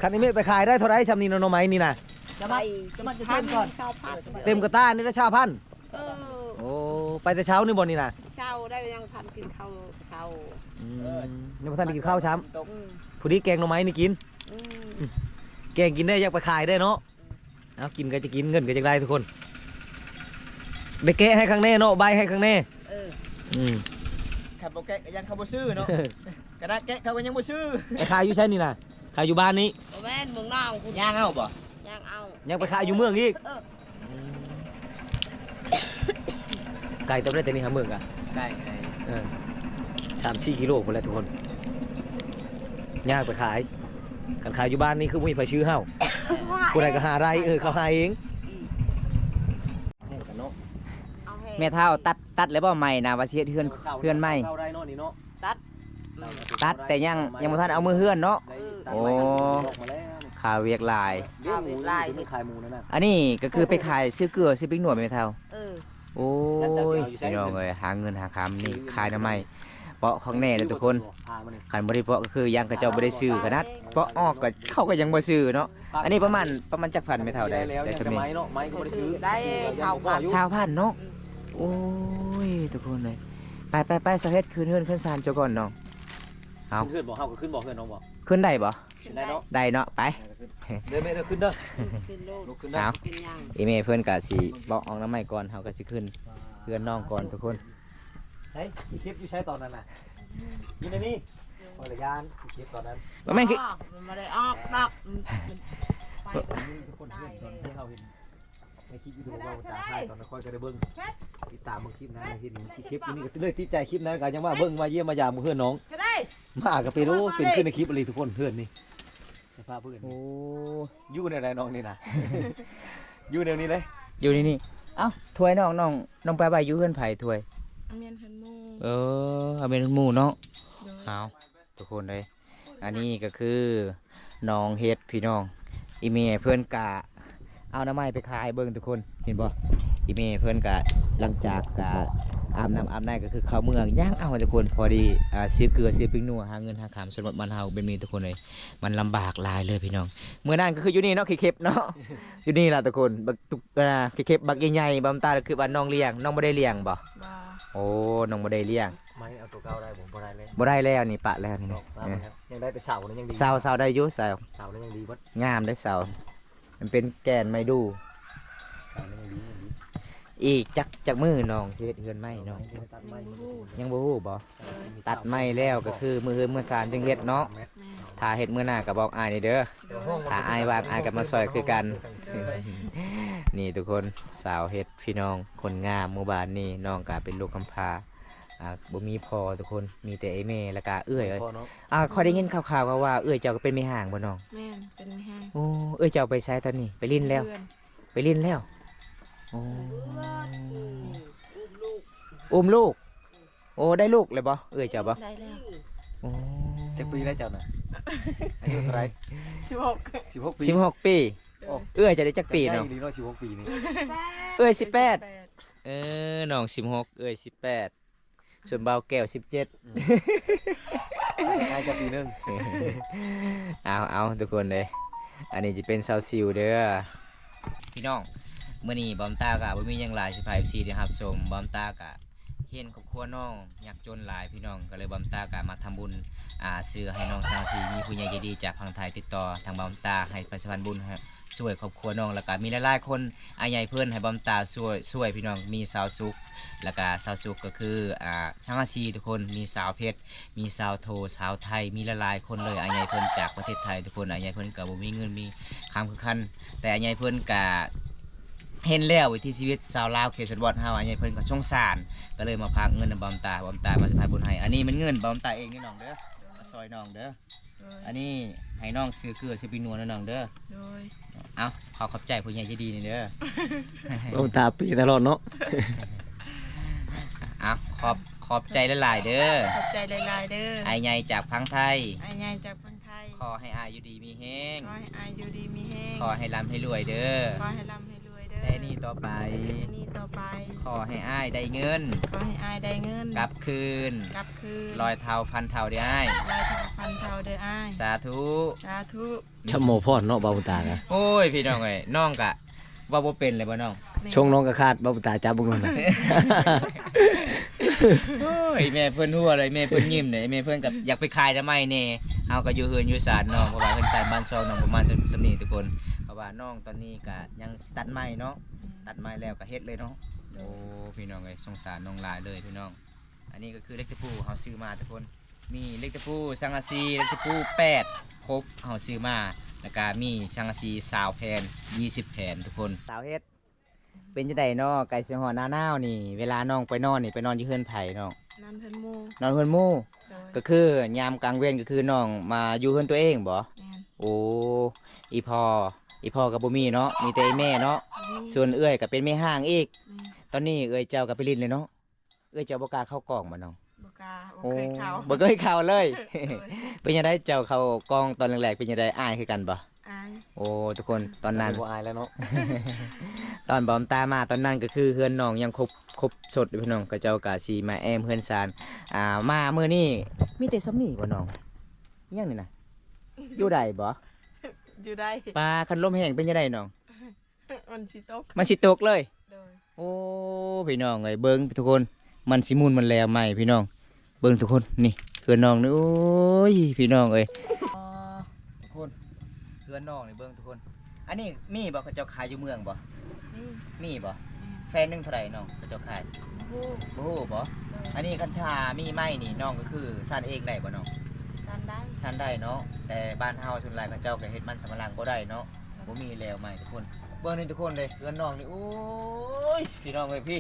ຄັນອີ່ແມ່ໄປຂາຍໄດ້ເທົ່າໃດຊ່ຳນີ້ນະ ໜໍ່ໄມ້ນີ້ນະ? ຈະມາ ຈະມາຈະເຕັມກ່ອນ ຊາວພັນ ເຕັມກະຕ່ານີ້ລະຊາວພັນ. ເອີ ໂອ້ ໄປແຕ່ເຊົ້ານີ້ບໍ່ນີ້ນະ? ເຊົ້າໄດ້ ຍັງບໍ່ທັນກິນເຂົ້າເຊົ້າ. ອືມ ຍັງບໍ່ທັນໄດ້ກິນເຂົ້າຊ້ຳ. ອືມ ພໍດີແກງໜໍ່ໄມ້ນີ້ກິນ. ອືມ ແກງກິນໄດ້ ຢາກໄປຂາຍໄດ້ເນາະ. ອືມ ເອົາ ກິນກໍຈະກິນ ເງິນກໍຈະໄດ້ທຸກຄົນ. ໄດ້ແກະໃຫ້ຄັກແນ່ເນາະ ໃບ້ໃຫ້ຄັກແນ່. ເອີ ອືມ ຄັນບໍ່ແກະກໍຍັງເຂົາບໍ່ຊື້ເນາະ. ຂະໜາດແກະເຂົາກໍຍັງບໍ່ຊື້. ໄປຂາຍຢູ່ໃສນີ້ນະ? ຂາຍຢູ່ບ້ານນີ້? ບໍ່ແມ່ນ ເມືອງນອກພຸ້ນ. ຍ່າງເອົາບໍ່? ຍ່າງເອົາ. ຍັງໄປຂາຍຢູ່ເມືອງອີກ? ເອີ ອືມ ໄກເຕີບເດ້ ແຕ່ນີ້ຫາເມືອງກະ ໄກ ໄກ ເອີ ສາມສີ່ກິໂລພຸ້ນແຫຼະທຸກຄົນ. ຍ່າງໄປຂາຍ ຄັນຂາຍຢູ່ບ້ານນີ້ຄືບໍ່ມີໃຜຊື້ເຮົາ ຜູ້ໃດກໍຫາໄດ້ ເອີ ເຂົາຫາເອງ. ແມ່ເຖົ້າຕັດ ຕັດແລ້ວບໍ່ໄມ້ນະ ວ່າຊິເຮັດເຮືອນ ເຮືອນໃໝ່? ຕັດ ຕັດແຕ່ຍັງ ຍັງບໍ່ທັນເອົາມືເຮືອນເນາະ. ໂອ້ ຄາວຽກຫຼາຍ ຄາວຽກຫຼາຍ. ອັນນີ້ກໍຄືໄປຂາຍຊື້ເກືອຊື້ປິງນົວແມ່ເຖົ້າ. ເອີ ໂອ້ຍ ພີ່ນ້ອງເອີຍ ຫາເງິນຫາຄຳນີ້ຂາຍໜໍ່ໄມ້ ເປາະຄັກແນ່ເດີທຸກຄົນ. ຄັນບໍ່ໄດ້ເປາະກໍຄືຍັງເຂົາເຈົ້າບໍ່ໄດ້ຊື້ຂະໜາດ ເປາະອອກກໍເຂົາກໍຍັງບໍ່ຊື້ເນາະ. ອັນນີ້ປະມານ ປະມານຈັກພັນແມ່ເຖົ້າ ໄດ້ ໄດ້ສ່ຳນີ້? ໄດ້ຊາວພັນ ຊາວພັນເນາະ. ອືມ ໂອ້ຍ ທຸກຄົນເອີຍ ໄປໆໆ ສາວເຮັດ ຂຶ້ນເຮືອນຂຶ້ນຊານເຈົ້າກ່ອນນ້ອງ. ເອົາ ຂຶ້ນເຮືອນບໍ່? ເຮົາກໍຂຶ້ນບໍ່ ເຮືອນນ້ອງບໍ່? ຂຶ້ນໄດ້ບໍ່? ຂຶ້ນໄດ້ເນາະ ໄດ້ເນາະ ໄປ ເດີແມ່ເດີ ຂຶ້ນເດີ ຂຶ້ນເດີ ລຸກຂຶ້ນເດີ. ເອົາ ອີແມ່ເພິ່ນກະຊິເບາະອອກໜໍ່ໄມ້ກ່ອນ ເຮົາກະຊິຂຶ້ນເຮືອນນ້ອງກ່ອນທຸກຄົນ. ໃສ ຂີ້ເຂັບຢູ່ໃສຕອນນັ້ນນະ? ຢູ່ໃນນີ້ ຂ້ອຍລະຢ້ານຂີ້ເຂັບຕອນນັ້ນ. ບໍ່ແມ່ນ ອອກ ມັນບໍ່ໄດ້ອອກດອກ ມັນໄປ ນີ້ທຸກຄົນເຫັນຕອນທີ່ເຮົາເຫັນໃນຄລິບວິດີໂອ ເວົ້າຕາມທ້າຍຕອນນັ້ນ ຂ້ອຍກໍໄດ້ເບິ່ງ ຕິດຕາມເບິ່ງຄລິບນັ້ນ ເຫັນຂີ້ເຂັບຢູ່ນີ້ ກໍເລີຍຕິດໃຈຄລິບນັ້ນ ກໍຍັງວ່າເບິ່ງ ມາຢ້ຽມມາຢາມເຮືອນນ້ອງ ມາກໍເປັນ ໂອ້ ເປັນຄືໃນຄລິບອີ່ຫຼີທຸກຄົນ. ເຮືອນນີ້ ສະພາບເຮືອນ ໂອ້ ຢູ່ແນວໃດນ້ອງນີ້ນະ? ຢູ່ແນວນີ້ເລີຍ ຢູ່ໃນນີ້. ເອົ້າ ຖ້ວຍນ້ອງ ນ້ອງ ນ້ອງໄປໄວ້ຢູ່ເຮືອນໃຜຖ້ວຍ? ອາແມ່ນເຮືອນໝູ່. ເອີ ອາແມ່ນເຮືອນໝູ່ເນາະ. ໂດຍ ເອົາ ທຸກຄົນເອີຍ ອັນນີ້ກໍຄືນ້ອງເຮັດພີ່ນ້ອງ. ອີແມ່ເພິ່ນກະເອົາໜໍ່ໄມ້ໄປຂາຍເບິ່ງທຸກຄົນ ເຫັນບໍ່? ອີແມ່ເພິ່ນກະ ຫຼັງຈາກກະອາບນ້ຳອາບໃນກໍຄືເຂົ້າເມືອງຍ່າງເອົາທຸກຄົນ. ພໍດີ ອ່າ ຊື້ເກືອຊື້ປິງນົວ ຫາເງິນຫາຄຳ ຊົນນະບົດບ້ານເຮົາແບບນີ້ທຸກຄົນເອີຍ ມັນລຳບາກຫຼາຍເລີຍພີ່ນ້ອງ. ມື້ນັ້ນກໍຄືຢູ່ນີ້ເນາະ ຂີ້ເຂັບເນາະ ຢູ່ນີ້ລະທຸກຄົນ. ບັກຕຸກ ອ່າ ຂີ້ເຂັບບັກໃຫຍ່ໆ ບຳຕາ ຄືວ່ານ້ອງລ້ຽງ ນ້ອງບໍ່ໄດ້ລ້ຽງບໍ່? ບໍ່. ໂອ້ ນ້ອງບໍ່ໄດ້ລ້ຽງ. ໄມ້ເອົາຕົວເກົ່າໄດ້ບໍ່? ບໍ່ໄດ້ແລ້ວ ບໍ່ໄດ້ແລ້ວ ນີ້ປະແລ້ວນີ້. ອອກມາແລ້ວ ຍັງໄດ້ແຕ່ເສົານະ ຍັງດີ. ເສົາ ເສົາໄດ້ຢູ່ ເສົາ ເສົານະຍັງດີເບິດ ງາມເດ້ເສົາ. ມັນເປັນແກ່ນໄມ້ດູ່ ເສົານະຍັງດີ ຍັງດີ. ອີກຈັກ ຈັກມື້ນ້ອງຊິເຮັດເຮືອນໃໝ່ນ້ອງ? ຍັງບໍ່ຮູ້ ຍັງບໍ່ຮູ້ບໍ່? ຕັດໄມ້ແລ້ວກໍຄືມື້ເຮືອນມື້ຊານຈຶ່ງເຮັດເນາະ. ແມ່ນ ຖ້າເຮັດມື້ໜ້າກໍບອກອ້າຍແດ່ເດີ ໂດຍ ຖ້າອ້າຍວ່າງ ອ້າຍກໍມາຊ່ອຍຄືກັນ. ໂດຍ ນີ້ທຸກຄົນ ສາວເຮັດພີ່ນ້ອງ ຄົນງາມໝູ່ບ້ານນີ້. ນ້ອງກໍເປັນລູກກຳພ້າ ອ່າ ບໍ່ມີພໍ່ທຸກຄົນ ມີແຕ່ອ້າຍແມ່ ແລ້ວກໍເອື້ອຍ. ບໍ່ມີພໍ່ເນາະ. ອ່າ ຂ້ອຍໄດ້ຍິນຂ່າວໆ ເຂົາວ່າເອື້ອຍເຈົ້າກໍເປັນແມ່ຮ້າງບໍ່ນ້ອງ? ແມ່ນ ເປັນແມ່ຮ້າງ. ໂອ້ ເອື້ອຍເຈົ້າໄປໃສຕອນນີ້? ໄປຫຼິ້ນແລ້ວ? ເຮືອນ ໄປຫຼິ້ນແລ້ວ. ໂອ້ ອຸ້ມລູກ. ໂອ້ ໄດ້ລູກແລ້ວບໍ່ ເອື້ອຍເຈົ້າບໍ່? ໄດ້ແລ້ວ. ໂອ້ ຈັກປີແລ້ວເຈົ້ານະ? ອາຍຸເທົ່າໃດ? ສິບຫົກ ສິບຫົກປີ. ສິບຫົກປີ. ໂອ້ ເອື້ອຍເຈົ້າໄດ້ຈັກປີນ້ອງ? ໃຫຍ່ອີ່ຫຼີເນາະ ສິບຫົກປີນີ້. ເອື້ອຍສິບແປດ. ເອີ ນ້ອງສິບຫົກ ເອື້ອຍສິບແປດ ສ່ວນບ່າວແກ້ວສິບເຈັດ. ອືມ ອ້າຍເຈົ້າປີໜຶ່ງ. ເອົາໆ ທຸກຄົນເດີ ອັນນີ້ຈະເປັນສາວຊິວເດີພີ່ນ້ອງ. ມື້ນີ້ບອມຕາກະບໍ່ມີຫຍັງຫຼາຍຊິພາ ເອັຟຊີ ໄດ້ຮັບຊົມ. ບອມຕາກະເຫັນຄອບຄົວນ້ອງຍາກຈົນຫຼາຍພີ່ນ້ອງ ກໍເລີຍບອມຕາກະມາທຳບຸນ ອ່າ ຊື້ໃຫ້ນ້ອງສັງກະສີ. ມີຜູ້ໃຫຍ່ໃຈດີຈາກຝັ່ງໄທຕິດຕໍ່ທາງບອມຕາໃຫ້ໄປສະພານບຸນ ຊ່ວຍຄອບຄົວນ້ອງ ແລ້ວກະມີຫຼາຍໆຄົນ ອ້າຍໃຫຍ່ເພິ່ນໃຫ້ບອມຕາຊ່ວຍ ຊ່ວຍພີ່ນ້ອງ. ມີສາວສຸກ ແລ້ວກະສາວສຸກກໍຄື ອ່າ ສັງກະສີທຸກຄົນ ມີສາວເພັດ ມີສາວໂທ ສາວໄທ ມີຫຼາຍໆຄົນເລີຍ. ອ້າຍໃຫຍ່ເພິ່ນຈາກປະເທດໄທທຸກຄົນ ອ້າຍໃຫຍ່ເພິ່ນກໍບໍ່ມີເງິນມີຄຳຄືກັນ ແຕ່ອ້າຍໃຫຍ່ເພິ່ນກະເຫັນແລ້ວວິຖີຊີວິດຊາວລາວເຂດຊົນນະບົດເຮົາ ອ້າຍໃຫຍ່ເພິ່ນກໍສົງສານ ກໍເລີຍມາຝາກເງິນໃຫ້ບອມຕາ ບອມຕາມາສະພາຍບຸນໃຫ້. ອັນນີ້ແມ່ນເງິນບອມຕາເອງເດີນ້ອງເດີ ມາຊ່ອຍນ້ອງເດີ. ໂດຍ ອັນນີ້ໃຫ້ນ້ອງຊື້ເກືອຊື້ປິງນົວນຳນ້ອງເດີ. ໂດຍ ເອົາ ຂໍຂອບໃຈຜູ້ໃຫຍ່ໃຈດີນີ້ເດີ. ໂອ້ ຕາປີຕະຫຼອດເນາະ. ເອົາ ຂອບ ຂອບໃຈຫຼາຍໆເດີ ຂອບໃຈຫຼາຍໆເດີ ອ້າຍໃຫຍ່ຈາກຝັ່ງໄທ ອ້າຍໃຫຍ່ຈາກຝັ່ງໄທ. ຂໍໃຫ້ອ້າຍຢູ່ດີມີແຮງ ຂໍໃຫ້ອ້າຍຢູ່ດີມີແຮງ ຂໍໃຫ້ລ່ຳໃຫ້ລວຍເດີ ຂໍໃຫ້ລ່ຳໃຫ້ລວຍເດີ. ແຕ່ນີ້ຕໍ່ໄປ ແຕ່ນີ້ຕໍ່ໄປ ຂໍໃຫ້ອ້າຍໄດ້ເງິນ ຂໍໃຫ້ອ້າຍໄດ້ເງິນ ກັບຄືນ ກັບຄືນ ຮ້ອຍເທົ່າພັນເທົ່າເດີອ້າຍ ຮ້ອຍເທົ່າພັນເທົ່າເດີອ້າຍ. ສາທຸ ສາທຸ. ຈຳໝໍພອນເນາະ ບ່າວບຸນຕານະ. ໂອ້ຍ ພີ່ນ້ອງເອີຍ ນ້ອງກະເວົ້າບໍ່ເປັນເລີຍບໍ່ນ້ອງ? ແມ່ນ ຊົງນ້ອງກະຂາດ ບ່າວບຸນຕາຈັບເບິ່ງໂລດນະ. ໂອ້ຍ ແມ່ເພິ່ນຫົວເລີຍ ແມ່ເພິ່ນຍິ້ມເດ້ ແມ່ເພິ່ນກໍຢາກໄປຂາຍໜໍ່ໄມ້ແດ່. ເຮົາກໍຢູ່ເຮືອນຢູ່ຊານນ້ອງ ເພາະວ່າເຮືອນຊານບ້ານຊ່ອງນ້ອງປະມານສ່ຳນີ້ທຸກຄົນ ເພາະວ່ານ້ອງຕອນນີ້ກໍຍັງຕັດໄມ້ເນາະ ຕັດໄມ້ແລ້ວກໍເຮັດເລີຍເນາະ. ໂອ້ ພີ່ນ້ອງເອີຍ ສົງສານນ້ອງຫຼາຍເລີຍພີ່ນ້ອງ. ອັນນີ້ກໍຄືເຫຼັກຕະປູເຮົາຊື້ມາທຸກຄົນ ມີເຫຼັກຕະປູ ສັງກະສີ ເຫຼັກຕະປູແປດຄົບເຮົາຊື້ມາ ແລ້ວກະມີສັງກະສີຊາວແຜ່ນ ຊາວແຜ່ນທຸກຄົນ. ສາວເຮັດ ເປັນຈັ່ງໃດເນາະ ໃກ້ຊິຮອດໜ້າໜາວນີ້ ເວລານ້ອງໄປນອນນີ້ ໄປນອນຢູ່ເຮືອນໃຜນ້ອງ? ນອນເຮືອນໝູ່ ນອນເຮືອນໝູ່. ໂດຍ ກໍຄືຍາມກາງເວັນກໍຄືນ້ອງມາຢູ່ເຮືອນຕົວເອງບໍ? ແມ່ນ. ໂອ້ ອີ່ພໍ່ ອີ່ພໍ່ກໍບໍ່ມີເນາະ ມີແຕ່ອີ່ແມ່ເນາະ. ອືມ ສ່ວນເອື້ອຍກໍເປັນແມ່ຮ້າງອີກ. ແມ່ນ. ຕອນນີ້ເອື້ອຍເຈົ້າກໍໄປຫຼິ້ນແລ້ວເນາະ. ເອື້ອຍເຈົ້າບໍ່ກ້າເຂົ້າກ້ອງບໍ່ນ້ອງ? ບໍ່ກ້າ ບໍ່ເຄີຍເຂົ້າ ໂອ້ ບໍ່ເຄີຍເຂົ້າເລີຍ. ໂດຍ ເປັນຈັ່ງໃດເຈົ້າເຂົ້າກ້ອງຕອນແລກໆ ເປັນຈັ່ງໃດ ອາຍຄືກັນບໍ່? ອາຍ. ໂອ້ ທຸກຄົນ ຕອນນັ້ນ ບໍ່ອາຍແລ້ວເນາະ. ຕອນບອມຕາມາຕອນນັ້ນກໍຄືເຮືອນນ້ອງຍັງຄົບ ຄົບສົດຢູ່ ພີ່ນ້ອງ. ເຂົາເຈົ້າກໍຊິມາແອ້ມເຮືອນຊານ ອ່າ ມາມື້ນີ້ມີແຕ່ສ່ຳນີ້ບໍ່ນ້ອງ? ອີຫຍັງນີ້ນະ? ຢູ່ໄດ້ບໍ່? ຢູ່ໄດ້. ປາ ຄັນລົມແຮງເປັນຈັ່ງໃດນ້ອງ? ມັນຊິຕົກ ມັນຊິຕົກເລີຍ. ໂດຍ ໂອ້ ພີ່ນ້ອງເອີຍ ເບິ່ງທຸກຄົນ ມັນຊິໝຸນມັນແລ່ວໃໝ່ ພີ່ນ້ອງ. ເບິ່ງທຸກຄົນ ນີ້ເຮືອນນ້ອງນີ້ ໂອ້ຍ ພີ່ນ້ອງເອີຍ. ອໍ ທຸກຄົນ ເຮືອນນ້ອງນີ້ ເບິ່ງທຸກຄົນ. ອັນນີ້ມີບໍ່ ເຂົາເຈົ້າຂາຍຢູ່ເມືອງບໍ່? ມີ. ມີບໍ່? ແມ່ນ. ແຜ່ນໜຶ່ງເທົ່າໃດນ້ອງ ເຂົາເຈົ້າຂາຍ? ບໍ່ຮູ້. ບໍ່ຮູ້ບໍ່? ໂດຍ ອັນນີ້ຄັນຖ້າມີໄມ້ນີ້ ນ້ອງກໍຄືສ້ານເອງໄດ້ບໍ່ນ້ອງ? ສ້ານໄດ້. ສ້ານໄດ້ເນາະ. ແຕ່ບ້ານເຮົາສ່ວນຫຼາຍເຂົາເຈົ້າກໍເຮັດມັນສຳປະຫຼັງບໍ່ໄດ້ເນາະ. ບໍ່ມີແລ້ວໃໝ່ທຸກຄົນ. ເບິ່ງນີ້ທຸກຄົນເດ້ຍ ເຮືອນນ້ອງນີ້ ໂອ້ຍ ພີ່ນ້ອງເອີຍ ພີ່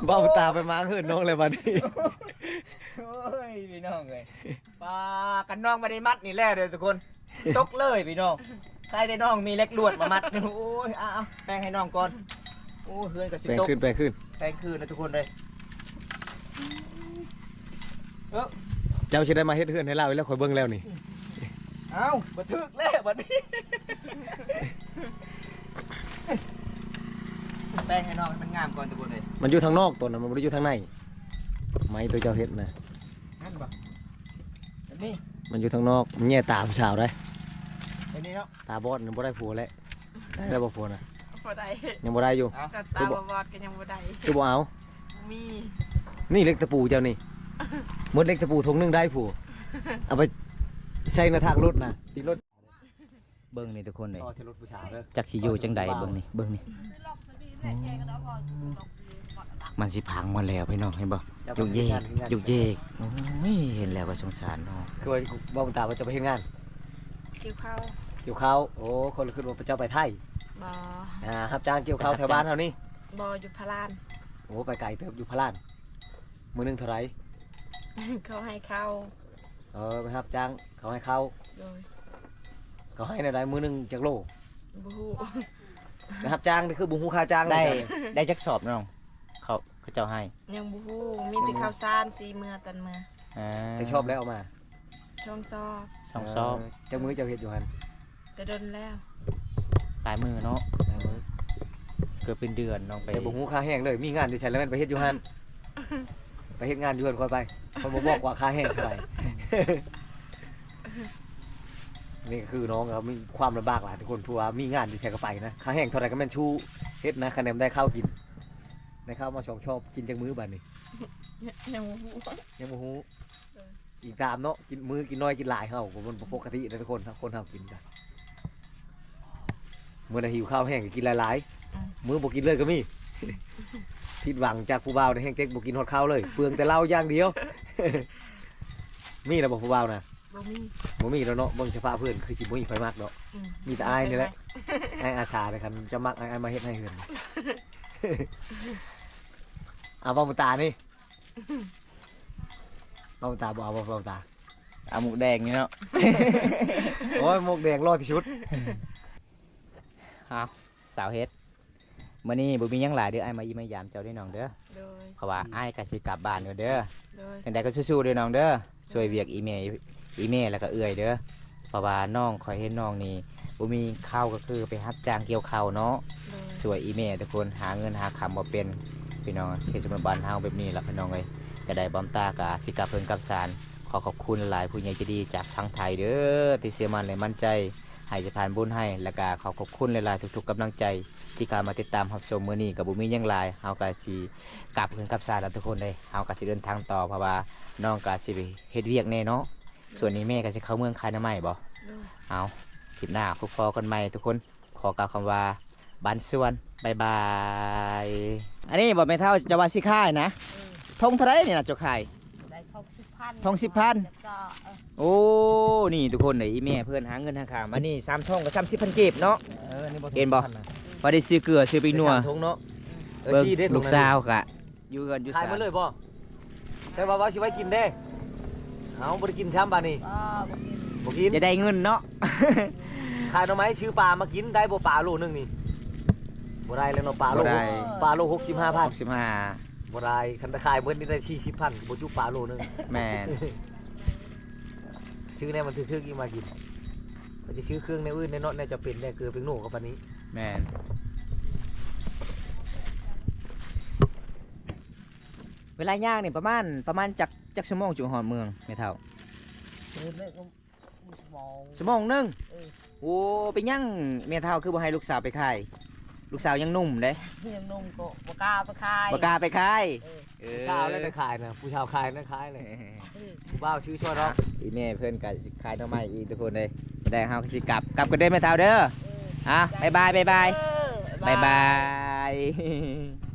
ເວົ້າຕາໄປມາເຮືອນນ້ອງແລ້ວບັດນີ້. ໂອ້ຍ ພີ່ນ້ອງເອີຍ ປາ ຄັນນ້ອງບໍ່ໄດ້ມັດນີ້ແລ້ວເດີທຸກຄົນ ຕົກເລີຍພີ່ນ້ອງ. ໃສ່ແຕ່ນ້ອງມີເຫຼັກລວດມາມັດ. ໂອ້ຍ ເອົາໆ ແປງໃຫ້ນ້ອງກ່ອນ. ໂອ້ ເຮືອນກໍຊິຕົກ. ແປງຄືນ ແປງຄືນ ແປງຄືນນະທຸກຄົນເດີ. ເອີ ເຈົ້າຊິໄດ້ມາເຮັດເຮືອນໃຫ້ລາວອີກແລ້ວ ຂ້ອຍເບິ່ງແລ້ວນີ້. ເອົ້າ ບໍ່ຖືກແລ້ວບັດນີ້. ແປງໃຫ້ນ້ອງໃຫ້ມັນງາມກ່ອນທຸກຄົນເອີຍ. ມັນຢູ່ທາງນອກຕົວນັ້ນ ມັນບໍ່ໄດ້ຢູ່ທາງໃນ. ໄມ້ຕົວເຈົ້າເຮັດນະ ນັ້ນບໍ່? ແບບນີ້ ມັນຢູ່ທາງນອກ ມັນແຍ່ຕາຜູ້ສາວໄດ໋. ແບບນີ້ເນາະ ຕາບອດຍັງບໍ່ໄດ້ຜົວແຫຼະ. ໄດ້ແລ້ວບໍ່ຜົວນະ? ບໍ່ໄດ້ ຍັງບໍ່ໄດ້ຢູ່. ເອົ້າ ຕາ ຄືບໍ່ ບອດກໍຍັງບໍ່ໄດ້. ຄືບໍ່ເອົາ? ມີ ນີ້ເຫຼັກຕະປູເຈົ້ານີ້ ໝົດເຫຼັກຕະປູຖົງໜຶ່ງໄດ້ຜູ້. ເອົາໄປໃສ່ໜ້າທາງລົດນະ ຕິດລົດ. ເບິ່ງນີ້ທຸກຄົນເອີຍ ອໍ ຈະລົດຜູ້ສາວເດີ ຈັກຊິຢູ່ຈັ່ງໃດ. ເບິ່ງນີ້ ເບິ່ງນີ້ ໂອ້ ມັນຊິພັງໝົດແລ້ວພີ່ນ້ອງ ເຫັນບໍ່? ເຈົ້າ ຍຸກເຍກ ເຮັດງານ ຍຸກເຍກ. ໂອ້ຍ ເຫັນແລ້ວກໍສົງສານເນາະ. ຄືວ່າເວົ້າຕາວ່າເຈົ້າໄປເຮັດງານ ກ່ຽວເຂົ້າ ກ່ຽວເຂົ້າ. ໂອ້ ຂ້ອຍຄິດວ່າເຈົ້າໄປໄທ. ບໍ່ ອ່າ ຮັບຈ້າງກ່ຽວເຂົ້າແຖວບ້ານເຮົານີ້. ບໍ່ ຢູ່ພະລານ. ໂອ້ ໄປໄກເຕີບ ຢູ່ພະລານ. ມື້ໜຶ່ງເທົ່າໃດ? ເຂົາໃຫ້ເຂົ້າ. ເອີ ໄປຮັບຈ້າງເຂົາໃຫ້ເຂົ້າ. ໂດຍ ເຂົາໃຫ້ແນວໃດ ມື້ໜຶ່ງຈັກໂລ? ບໍ່ຮູ້ ໄປຮັບຈ້າງນີ້ຄືບໍ່ຮູ້ຄ່າຈ້າງ. ໄດ້ ໄດ້ຈັກສອບນ້ອງ ເຂົາ ເຂົາເຈົ້າໃຫ້? ຍັງບໍ່ຮູ້ ມີແຕ່ເຂົ້າສານ ສີເມືອ ຕັນເມືອ. ອ່າ ຈັກສອບແລ້ວເອົາມາ? ສອງສອບ. ສອງສອບ. ເອີ ຈັກມື້ເຈົ້າເຮັດຢູ່ຫັ້ນ? ແຕ່ດົນແລ້ວ ຫຼາຍມື້ເນາະ. ຫຼາຍມື້ ເກືອບເປັນເດືອນນ້ອງໄປ. ແຕ່ບໍ່ຮູ້ຄ່າແຮງເລີຍ ມີງານຢູ່ໃສລະແມ່ນໄປເຮັດຢູ່ຫັ້ນ. ໄປເຮັດງານຢູ່ເຮືອນຂ້ອຍໄປ ຂ້ອຍບໍ່ບອກວ່າຄ່າແຮງເທົ່າໃດ. ນີ້ຄືນ້ອງເຂົາມີຄວາມລຳບາກຫຼາຍທຸກຄົນ ເພາະວ່າມີງານຢູ່ໃສກໍໄປນະ. ຄ່າແຮງເທົ່າໃດກໍແມ່ນສູ້ເຮັດນະ ຄະແນນໄດ້ເຂົ້າກິນ. ໄດ້ເຂົ້າມາສອງຊອບ ກິນຈັກມື້ບາດນີ້? ຍັງບໍ່ຮູ້ ຍັງບໍ່ຮູ້. ເອີ ອີກຕາມເນາະ ກິນມື້ກິນນ້ອຍກິນຫຼາຍເຮົາກໍມັນບໍ່ປົກກະຕິເດ້ທຸກຄົນ ຄົນເຮົາກິນກັນ. ມື້ໃດຫິວຂ້າວແຮງກໍກິນຫຼາຍໆ. ອືມ ມື້ບໍ່ກິນເລີຍກໍມີ. ຜິດຫວັງຈາກຜູ້ບ່າວນີ້ແຮງເຕັກ ບໍ່ກິນຮອດເຂົ້າເລີຍ ເປືອງແຕ່ເຫຼົ້າຢ່າງດຽວ. ມີແລ້ວບໍ່ຜູ້ບ່າວນະ? ບໍ່ມີ ບໍ່ມີແລ້ວເນາະ. ເບິ່ງສະພາບເພື່ອນຄືຊິບໍ່ມີໃຜມັກດອກ. ອືມ ມີແຕ່ອ້າຍນີ້ແຫຼະ ອ້າຍອາສານະ. ຄັນຈະມັກ ອ້າຍ ອ້າຍມາເຮັດໃຫ້ເຮືອນ. ເອົາບໍ່ ບຸນຕານີ້ ເອົາຕາ ບໍ່ເອົາ ບໍ່ເອົາຕາ ເອົາໝວກແດງນີ້ເນາະ. ໂອ້ຍ ໝວກແດງຫຼໍ່ທີ່ສຸດ. ເອົາ ສາວເຮັດ ມື້ນີ້ບໍ່ມີຫຍັງຫຼາຍເດີ ອ້າຍມາຢ້ຽມມາຢາມເຈົ້າເດີນ້ອງເດີ. ໂດຍ ເພາະວ່າອ້າຍກໍຊິກັບບ້ານຢູ່ເດີ. ໂດຍ ຈັ່ງໃດກໍສູ້ໆເດີນ້ອງເດີ. ຊ່ວຍວຽກອີ່ແມ່ ອີ່ແມ່ແລ້ວກໍເອື້ອຍເດີ ເພາະວ່ານ້ອງ ຂ້ອຍເຫັນນ້ອງນີ້ບໍ່ມີເຂົ້າ ກໍຄືໄປຮັບຈ້າງກ່ຽວເຂົ້າເນາະ. ໂດຍ ຊ່ວຍອີ່ແມ່ທຸກຄົນ ຫາເງິນຫາຄຳບໍ່ເປັນ ພີ່ນ້ອງ. ເຂດຊົນນະບົດບ້ານເຮົາແບບນີ້ລະ ພີ່ນ້ອງເອີຍ. ຈັ່ງໃດບອມຕາກໍຊິກັບເຮືອນກັບຊານ. ຂໍຂອບຄຸນຫຼາຍໆ ຜູ້ໃຫຍ່ໃຈດີຈາກທາງໄທເດີ ທີ່ເຊື່ອໝັ້ນ ແລະ ໝັ້ນໃຈໃຫ້ສະພານບຸນໃຫ້ ແລ້ວກໍຂໍຂອບຄຸນຫຼາຍໆ ທຸກໆກຳລັງໃຈ ທີ່ເຂົ້າມາຕິດຕາມຮັບຊົມ. ມື້ນີ້ກໍບໍ່ມີຫຍັງຫຼາຍ ເຮົາກໍຊິກັບເຮືອນກັບຊານແລ້ວທຸກຄົນເດ້. ເຮົາກໍຊິເດີນທາງຕໍ່ ເພາະວ່ານ້ອງກໍຊິໄປເຮັດວຽກແດ່ເນາະ. ໂດຍ ສ່ວນນີ້ແມ່ກໍຊິເຂົ້າເມືອງຂາຍໜໍ່ໄມ້ບໍ? ໂດຍ ເອົາ ຄລິບໜ້າພົບພໍ້ກັນໃໝ່ທຸກຄົນ. ຂໍກ່າວຄຳວ່າບານສວນ ບາຍບາຍ. ອັນນີ້ບໍ່ແມ່ເຖົ້າ ເຈົ້າວ່າຊິຂາຍນະ? ເອີ ຖົງເທົ່າໃດນີ້ນະເຈົ້າຂາຍ? ໄດ້ຖົງສິບພັນ ຖົງສິບພັນ. ແລ້ວກໍ ເອີ ໂອ້ ນີ້ທຸກຄົນເອີຍ ອີ່ແມ່ເພິ່ນຫາເງິນຫາຄຳ. ອັນນີ້ສາມຖົງກໍສາມສິບພັນກີບເນາະ. ເອີ ນີ້ບໍ່ ເຫັນບໍ່? ພໍໄດ້ຊື້ເກືອ ຊື້ປີກນົວ ໄດ້ສາມຖົງເນາະ. ເອີ ເບິ່ງ ສີ່ເດ້ ລູກສາວກະຢູ່ເຮືອນຢູ່ສາ ຂາຍໝົດເລີຍບໍ່? ໃຊ່ວ່າ ວ່າຊິໄວ້ກິນເດ້. ເຮົາບໍ່ໄດ້ກິນຊ້ຳບາດນີ້. ບໍ່ ບໍ່ກິນ ບໍ່ກິນ. ຈະໄດ້ເງິນເນາະ. ຂາຍໜໍ່ໄມ້ຊື້ປາມາກິນໄດ້ບໍ່? ປາໂລໜຶ່ງນີ້ ບໍ່ໄດ້ແລ້ວເນາະ. ປາໂລ ບໍ່ໄດ້ ປາໂລຫົກສິບຫ້າພັນ ຫົກສິບຫ້າ ບໍ່ໄດ້. ຄັນໄດ້ຂາຍເບິດນີ້ໄດ້ສີ່ສິບພັນ ບໍ່ຈຸປາໂລໜຶ່ງ. ແມ່ນ. ຊື້ແນວມັນຖືກໆອີກມາກິນ. ວ່າຊິຊື້ເຄື່ອງແນວອື່ນແດ່ເນາະ ແນວຈຳເປັນແດ່ ເກືອແປ້ງນົວກັບປານນີ້. ແມ່ນ. ເວລາຍ່າງນີ້ປະມານ ປະມານຈັກ ຈັກຊົ່ວໂມງຈຶ່ງຮອດເມືອງແມ່ເຖົ້າ? ເອີ ແມ່ນ ຊົ່ວໂມງ ຊົ່ວໂມງໜຶ່ງ. ເອີ ໂອ້ ເປັນຫຍັງແມ່ເຖົ້າຄືບໍ່ໃຫ້ລູກສາວໄປຂາຍ? ລູກສາວຍັງໜຸ່ມເດ້. ຍັງໜຸ່ມກໍບໍ່ກ້າໄປຂາຍ ບໍ່ກ້າໄປຂາຍ. ເອີ ເອີ ຜູ້ສາວແລ້ວໄດ້ຂາຍນະ ຜູ້ສາວຂາຍນະ ຂາຍເລີຍ. ເອີ ຜູ້ບ່າວຊື້ຊ່ອຍເນາະ. ອີ່ແມ່ເພິ່ນກໍຂາຍໜໍ່ໄມ້ອີກທຸກຄົນເດ້. ຈັ່ງໃດເຮົາກໍຊິກັບ ກັບກັນເດີແມ່ເຖົ້າເດີ. ເອີ ອ່ະ ບາຍບາຍ ບາຍບາຍ ເອີ ບາຍບາຍ ບາຍບາຍ.